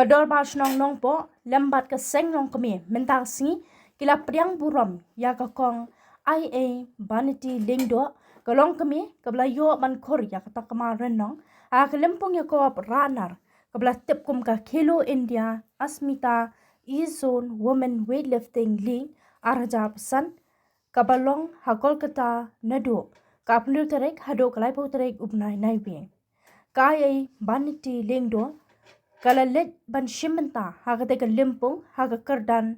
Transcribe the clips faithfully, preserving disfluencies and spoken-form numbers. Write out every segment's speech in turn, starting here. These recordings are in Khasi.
Dorbar Shnong Nongpoh lem bad ka seng longkmie mynta ka sngi ki la pdiang burom ïa ka Kong Ai Ai Baniti Lyngdoh, ka longkmie kaba la ïoh ban khur ïa ka takma rynnong ha ka lympung ïakob Ranar kaba la tip kum ka Khelo India Asmita E-Zone Women Weightlifting League ar hajar arphew san, kaba long ha Kolkata naduh ka arphew hynriew tarik haduh ka laiphew tarik u bnai Naiwieng. Ka Ai Ai Baniti Lyngdoh ka la leit ban shim bynta ha katei ka lympung ha ka kyrdan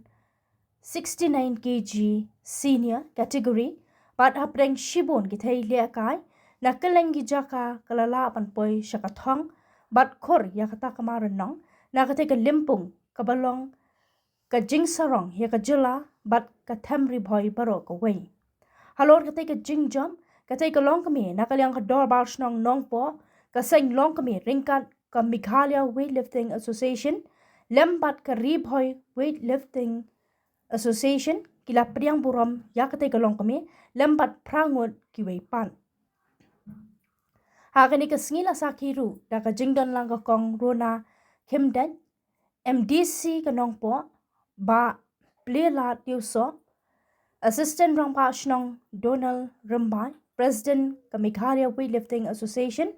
sixty-nine K G senior category, bad hapdeng shibun ki thei lehkai na kylleng ki jaka ka la lah ban poi sha ka thong bad khur ïa ka takma rynnong na katei ka lympung kaba long ka jingsarong ïa ka jylla bad ka them Ri Bhoi baroh kawei. Halor katei ka jingjop, katei ka longkmie na ka liang ka Dorbar Shnong Nongpoh, ka seng longkmie ryngkat ka Meghalaya Weightlifting Association lem bad ka Ri Bhoi Weightlifting Association ki la pdiang burom ïa katei ka longkmie lem bad phra ngut kiwei pat. Ha kane ka sngi la sakhi ruh da ka jingdon lang ka Kong Rona Khymdeit, M D C ka Nongpoh, Bah Pliela Tiewsoh, Assistant Rangbah Shnong Donald Rymbai, President ka Meghalaya Weightlifting Association,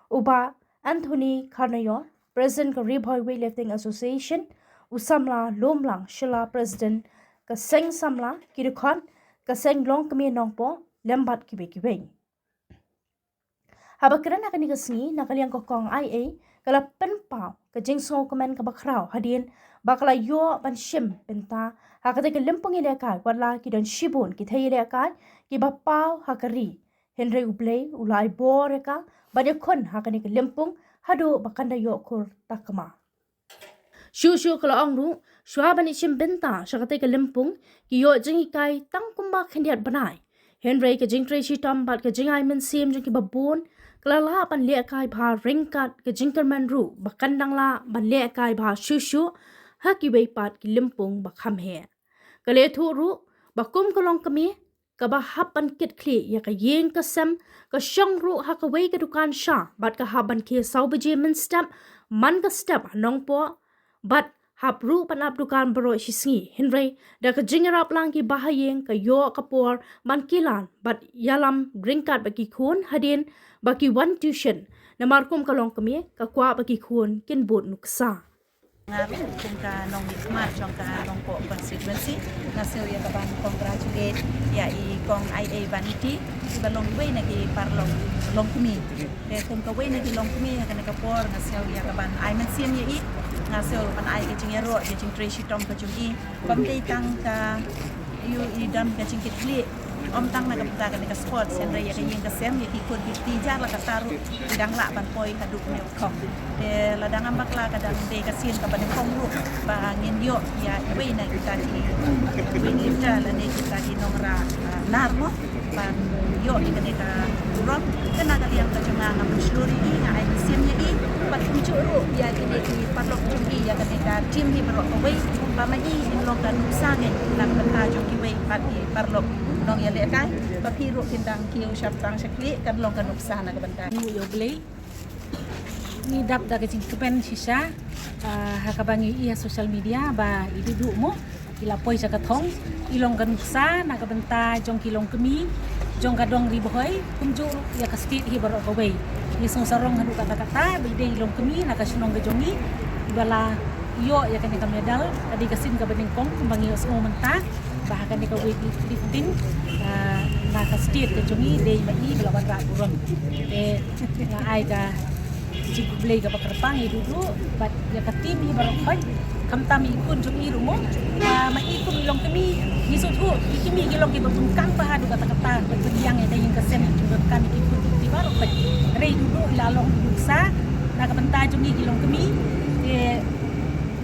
u Bah Anthony Kharnaior, President ka Ri Bhoi Weightlifting Association, u Samla Lomlang Shylla, President ka Seng Samla, ki dkhot ka Seng Longkmie Nongpoh, lem bad kiwei kiwei. Haba kren ha kane ka sngi na ka liang ka Kong Ai Ai, ka la pynpaw ka jingsngewkmen kaba khraw hadien ba ka la ïoh ban shim bynta ha katei ka lympung ïalehkai, wat la ki don shibun ki thei ïalehkai kiba paw ha ka ri, hynrei U Blei u la ai bor ïa ka ban ïakhun ha kane ka lympung haduh ba kan da ïoh khur takma. Shuh shuh ka la ong ruh, shuwa ban ïashim bynta sha katei ka lympung, ki ïoh jinghikai tang kumba khyndiat bnai. Hynrei ka jingtrei shitom bad ka jingai mynsiem jong kiba bun, ka la lah ban lehkai bha ryngkat ka jingkyrmen ruh ba kan dang lah ban lehkai bha shuh shuh ha kiwei pat ki lympung ba kham heh. Ka la ïathuh ruh ba kum ka longkmie kaba hap ban kit khlieh ïa ka ïing ka sem, ka shong ruh ha kawei ka dukan sha bad ka hap ban khie saw baje mynstep man ka step ha Nongpoh, bad hap ruh ban ap dukan baroh shisngi. Hynrei da ka jingïarap lang ki bahaïing, ka ïoh ka por ban kilan bad ïalam ryngkat bad ki khun hadien ba ki wan tuition. Namar kum ka longkmie ka kwah ba ki khun kin bud nuksa. Nga ruh kum ka nongmihkhmat jong ka Nongpoh constituency, nga sngew ïa ka ban congratulate ïa i Kong Ai Ai Baniti, iba long iwei na ki paralok longkmie. Te kum kawei na ki longkmie ha kane ka por, nga sngew ïa ka ban ai mynsiem ïa i. Nga sngew ban ai ka jingïaroh, ka jingtrei shitom ka jong i. Bym dei tang ka, ïoh i don ka jingkit khlieh, ym tang na ka bynta kane ka sports, hynrei ïa ka ïing ka sem, ïa ki khun ki kti, jar la katta ruh ki dang lah ban poi haduh kane ka thong. Te lada ngam bakla, ka dang dei ka sien kaba nyngkong ruh ba ngin ïoh ïa iwei na kita ki weightlifter lane kita ki nongrah, ah, nar mo, ban ïoh ïa kane ka burom. Te na ka liang ka jong nga, nga pynshlur ïa i, nga ai mynsiem ïa i, bad kumjuh ruh ïa kine ki paralok jong i, ïa kane ka team hi baroh kawei, ba ma i in long ka nuksa keiñ na ka bynta jong kiwei pat ki paralok nongïalehkai, ba phi ruh phin dang kiew shaphrang shakri, kan long ka nuksa na ka bynta. Ngi ïa U Blei, ngi dap da ka jingkmen shisha, ah, ha kaba ngi ïohi ha social media ba i Duhduh mo, i la poi sha ka thong, i long ka nuksa na ka bynta jong ki longkmie jong ka dong Ri Bhoi, kumjuh ruh ïa ka state hi baroh kawei. Ngi sngewsarong haduh katta katta ba i dei i longkmie na ka shnong ka jong ngi, iba la ïoh ïa kane ka medal. Ka dei ka sien kaba nyngkong kumba ngi ïohsngew mynta ba ha kane ka weightlifting, ah, na ka state ka jong ngi, dei ma i ba la wanrah burom. Te nga ai ka jingkhublei kaba kyrpang ïa i Duhduh bad ïa ka team hi baroh khoit, khamtam ïa i khun jong i ruh mo. Ba ma i kum i longkmie, ngi sngewthuh ki kmie ki long kiba donkam bha haduh katta katta, ban pynïeng ïa ka ïing ka sem, ki donkam ïa ki khun ki kti baroh khoit. Hynrei i Duhduh i la long i nuksa na ka bynta jong ngi ki longkmie. Te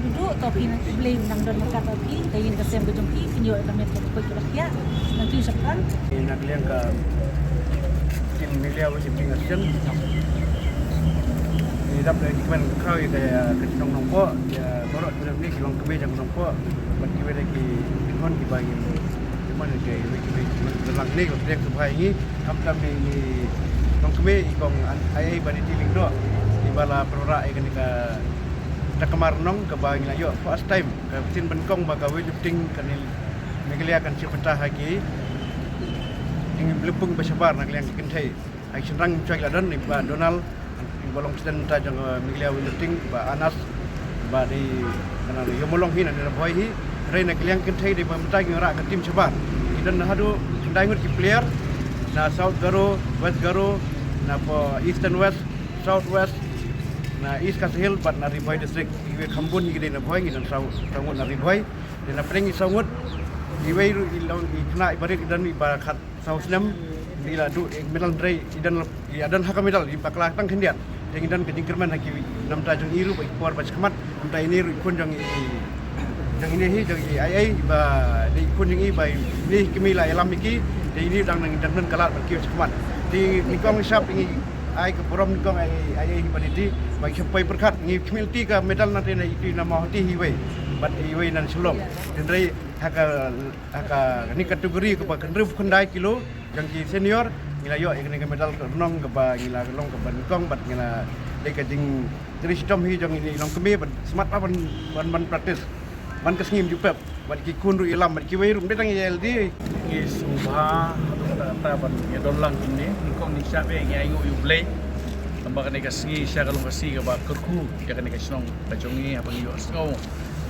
Duhduh, to phi, U Blei un nang don ryngkat bad phi, ka ïing ka sem ka jong phi, phin ïoh ïa ka met ka bakhuid kaba khia. Nang kiew shaphrang. Na ka liang ka team Meghalaya Weightlifting Association, ngi dap da ka jingkmen khraw ïa ka, ka shnong Nongpoh, ïa baroh ki longkmie, ki longkmie jong Nongpoh, bad kiwei de ki khun kiba ngin kmen ïa kiwei kiwei kiba lang ne, kiba pdiang sngewbha ïa ngi, khamtam ïa i longkmie i Kong Ai Ai Baniti Lyngdoh, iba la pynwanrah ïa kane ka Kamar Nong kaba ngi la ïoh first time ka sien ba nyngkong ba ka weightlifting ka ni Meghalaya kan shim bynta ha ki, ngi lympung ba shabar na ka liang ki kynthei. Ai shynrang chwa la don ni ba Donald, ba long president mynta jong, eh, Meghalaya weightlifting, ba Anas, ba dei kana ïa molong hi na ni la bhoi hi. Hynrei na ka liang kynthei dei ba mynta ngi rah ka team shabar. Ki don haduh khyndai ngut ki player na South Garo, West Garo, na po Eastern West, South West, na East Khasi Hills bad na Ri Bhoi District. Iwei kham bun hi ki dei na Bhoi, ngi don saw, saw ngut na Ri Bhoi. Dei na pdeng i saw ngut, iwei ruh i long i khynnah i barit i don i ba khat saw snem, i la duh i medal, hynrei i don, i don ha ka medal i bakla tang khyndiat. Te ngi don ka jingkyrmen ha ki namta jong i ruh ba i por ba shakhmat. Namta ine ruh i khun jong i, jong ine hi, jong i ai ai ba dei i khun jong i ba ine hi kmie la ïalam ïa ki. Te ine dang nang dang don ka lad ba ki shakhmat. Te nyngkong shap ngi ai ka burom nyngkong ai ai ai ba dei ba ki shap poi pyrkhat ngi khmih ti ka medal na te na i ti na Mawhati hi wei. Bad i wei na Shillong. Hynrei ha ka ha ka ni kategori kaba kynriew khyndai kilo jong ki senior ngi la ïoh ïa kane ka medal ka rnong kaba ngi la long kaba nyngkong bad ngi la dei ka jingtrei shitom hi jong i longkmie bad smat ban ban ban practice ban ka sngi ym ju pep bad ki khun ruh ïalam bad kiwei ruh ym dei tang ïa L D. Ngi sngewbha haduh katta katta ban ïa don lang kine nyngkong ngi shah beh ngi ainguh ïa U Blei. Tang ba kane ka sngi sha ka long ka sngi kaba kyrkhu ïa kane ka shnong ka jong ngi haba ngi ïohsngew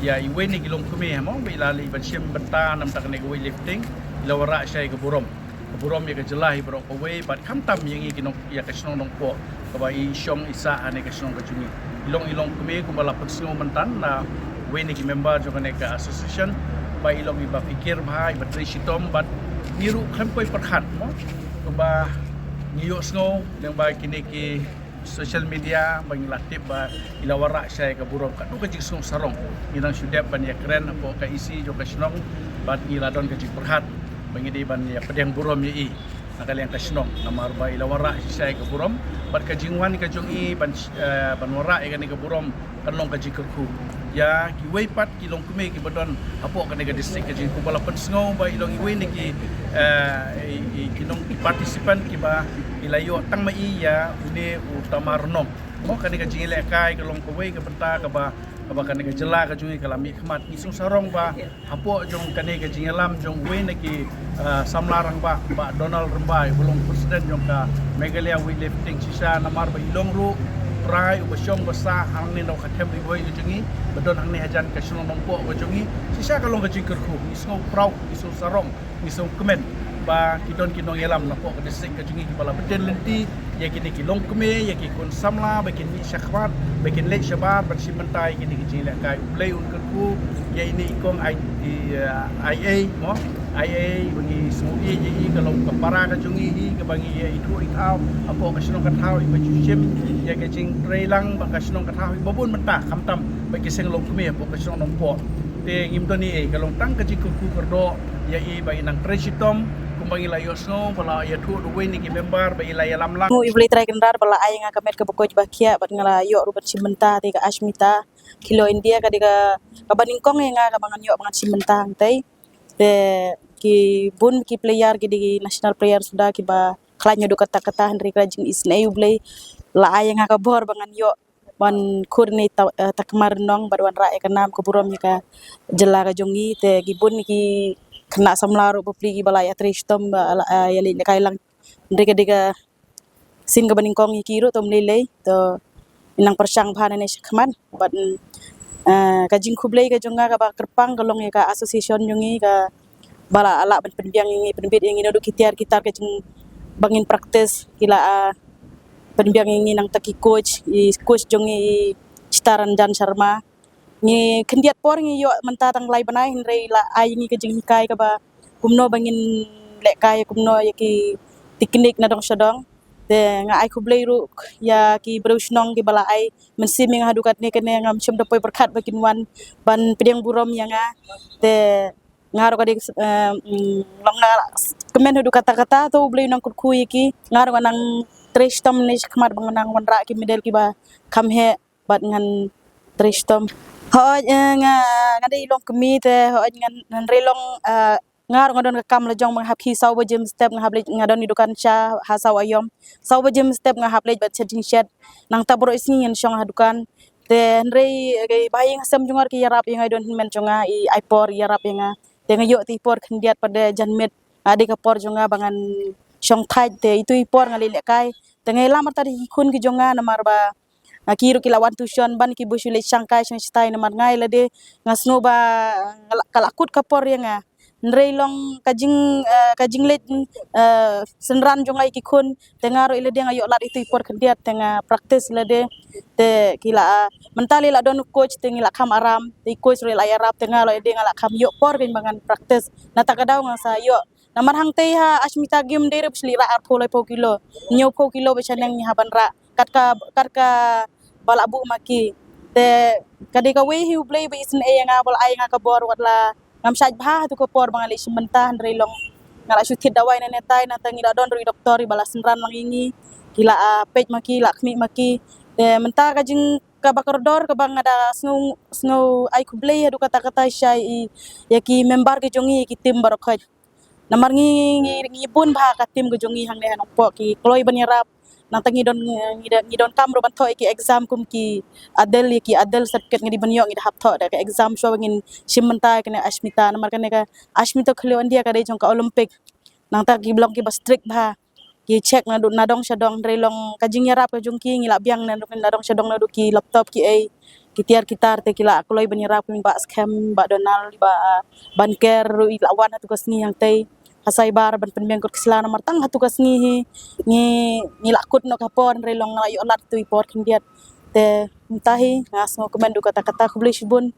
ïa iwei na ki longkmie ha mo ba i la leit ban shim bynta namta kane ka weightlifting, i la wanrah shai ka burom. Ka burom ïa ka jylla hi baroh kawei bad khamtam ïa ngi ki nong ïa ka shnong Nongpoh kaba i shong i sah ha kane ka shnong ka jong ngi. I long i longkmie kumba la pynsngew mynta na wei na ki member jong kane ka association ba i long iba fikir bha iba trei shitom bad ngi ruh khlem poi pyrkhat mo kumba ngi ïohsngew lyngba kine ki social media ba ngi la tip ba i la wanrah shai ka burom katto ka jingsngew sarong. Ngi dang shu dep ban ïakren hapoh ka E C jong ka shnong bad ngi la don ka jingpyrkhat ba ngi dei ban ïa pdiang burom ïa i na ka liang ka shnong namar ba i la wanrah shai ka burom bad ka jingwan ka jong i ban, eh, ban wanrah ïa kane ka burom kan long ka jingkyrkhu ïa kiwei pat ki longkmie kiba don hapoh kane ka district ka jong ngi kumba la pynsngew ba i long iwei na ki, eh, i, i, ki nong ki participant kiba i la ïoh tang ma i ïa une u Tamar Nong. Mo kane ka jingïalehkai ka long kawei ka bynta kaba kaba kane ka jylla ka jong ngi ka la mih khmat. Ngi sngewsarong ba hapoh jong kane ka jingïalam jong uwei na ki, ah, samla rangbah, Bah Donald Rymbai, uba long president jong ka Meghalaya Weightlifting shisha namar ba i long ruh u trai uba shong ba sah hangne na ka them Ri Bhoi ka jong ngi, ba don hangne hajan ka shnong Nongpoh ka jong ngi. Shisha ka long ka jingkyrkhu, ngi sngewproud, ngi sngewsarong, ngi sngewkmen ba ki don ki nongïalam napoh ka district ka jong ngi kiba la btin lynti ïa kine ki longkmie, ïa ki khun samla ba kin mih shakhmat, ba kin leit shabar ban shim bynta ïa kine ki jingïalehkai. U Blei un kyrkhu ïa ine i kong ai, i, eh, ai ei mo, ai ei ba ngi sngewthuh ïa i ka long ka para ka jong ngi hi kaba ngi ïa ithuh ithaw hapoh ka shnong ka thaw iba ju shim ïa ka jingtrei lang ba ka shnong ka thaw iba bun mynta khamtam ba ki seng longkmie hapoh ka shnong Nongpoh. Te ngim don ei ei ka long tang ka jingkyrkhu kyrdoh ïa i ba i nang trei shitom kumba ngi la ïohsngew ba la ïathuh da uwei na ki member ba i la ïalam lang. Ngu i Blei Trai Kynrad ba la ai nga ka met kaba koit ba khiah bad nga la ïoh ruh ban shim bynta te ka Ashmita Khelo India ka dei ka kaba nyngkong ïa nga kaba ngan ïoh ba ngan shim bynta hangtei. Te ki bun ki player ki dei ki national player suda kiba khlaiñ haduh katta katta hynrei ka jingïaseng ïa u Blei la ai ïa nga ka bor ba ngan ïoh ban khur ne ta, eh, takmar nong bad wanrah ïa ka nam ka burom ïa ka jylla ka jong ngi te ki bun ki khynnah samla ruh bapli kiba la ïatrei shitom ba la, eh, ïaleh lehkai lang hynrei ka dei ka sien kaba nyngkong ïa ki ruh to ym lei lei to nang pyrshang bha ne shakhmat bad, eh, ka jingkhublei ka jong nga kaba kyrpang ka long ïa ka association jong ngi kaba la lah ban pynbiang ïa ngi pynbit ïa ngi naduh ki tiar ki tar ka jing ba ngin practice ki la, ah, pynbiang ïa ngi nangta ki coach i coach jong ngi i Chittaranjan Sharma. Ngi khyndiat por ngi ïoh mynta tang lai bnai hynrei la ai ngi ka jinghikai kaba kumno ba ngin lehkai kumno ïa ki technique na dong sha dong. Te nga ai khublei ruh ïa ki briew shnong kiba la ai mynsiem ïa nga haduh katne kane ngam shym da poi pyrkhat ba kin wan ban pdiang burom ïa nga. Te nga ruh ka dei, eh, mm, long nga kmen haduh katta katta to U Blei un nang kyrkhu ïa ki. Nga ruh nga nang trei shitom ne shakhmat ba nga nang wanrah ki medal kiba kham heh bad ngan trei shitom. Hooid, eh, nga, nga dei longkmie te hooid ngan, ngan rei long, eh, nga ruh nga don ka kam la jong ba nga hap khie saw baje mynstep nga hap leit nga don i dukan cha ha saw aïom. Saw baje mynstep nga hap leit bad shet jingshet. Nangta baroh i sngi ngan shong ha dukan. Te hynrei ka ba ïing sem jong nga ki ïarap ïa nga, i don hynmen jong nga i ai por ïarap ïa nga. Te nga ïoh te i por khyndiat pat de janmiet nga dei ka por jong nga ba ngan shong thait, te itu i por nga leh lehkai. Te nga ïalam artat ïa ki khun ki jong nga namar ba, ah, ki ruh ki la wan tuition ban ki buh shu leit shangkai shong shatai, namar nga ïa lade nga sngew ba nga la, ka la kut ka por ïa nga. Hynrei long ka jing, eh, ka jingleit, eh, synran jong nga ïa ki khun, te nga ruh ïa lade nga ïoh lad itu i por khyndiat te nga practice ïa lade. Te ki la, ah, mynta lei la don u coach te ngi la kham aram, te i coach ruh la ïarap, te nga ruh ïa lade nga la kham ïoh por kein ba ngan practice. Na ta ka daw nga sa ïoh. Namar hangtei ha Ashmita Game dei ruh phi shu leit rah arphew laiphew kilo. Hynñiewphew kilo ba shaneng ngi hap ban rah. Kat ka, kat ka ba la buh ma ki. Te ka dei kawei hi U Blei ba isynei ïa nga, ba la ai ïa nga ka bor, wat la ngam shait bha ha tu ka por ba nga leit shim bynta, hynrei long nga la shu thied dawai na netai, nangta ngi la don ruh i doktor iba la synran lang ïa ngi. Ki la, ah, peit ma ki, la khmih ma ki. Te mynta ka jing kaba kordor kaba nga da sngew, sngew ai khublei haduh katta katta sha i, ïa ki member ki jong ngi, ïa ki team baroh khoit. Namar ngi, ngi, ngi bun bha ka team ka jong ngi hangne ha Nongpoh, ki kloi ban ïarap. Nangta ngi don, ngi don, ngi donkam ruh ban thoh ïa ki exam kum ki ADEL, ïa ki ADEL certificate ngi dei ban ïoh, ngi da hap thoh da ka exam shuwa ba ngin shim bynta ïa kane Ashmita. Namar kane ka Ashmita Khulio India ka dei jong ka Olympic. Nangta ki long kiba strict bha. Ki check naduh nadong shadong, hynrei long ka jingïarap ka jong ki, ngi la biang naduh nadong shadong, naduh ki laptop ki ei, ki tiar ki tar, te ki la kloi ban ïarap, kum i Bah Skhem, Bah Donald, Bah, ah, Banker ruh i la wan ha tu ka sngi hangtei ha Saibhar ban pynbiang kot ka sla, namar tang ha tu ka sngi hi ngi, ngi la kut noh ka por, hynrei long nga la ïoh lad tu i por khyndiat. Te mynta hi nga sngewkmen haduh katta katta, khublei shibun.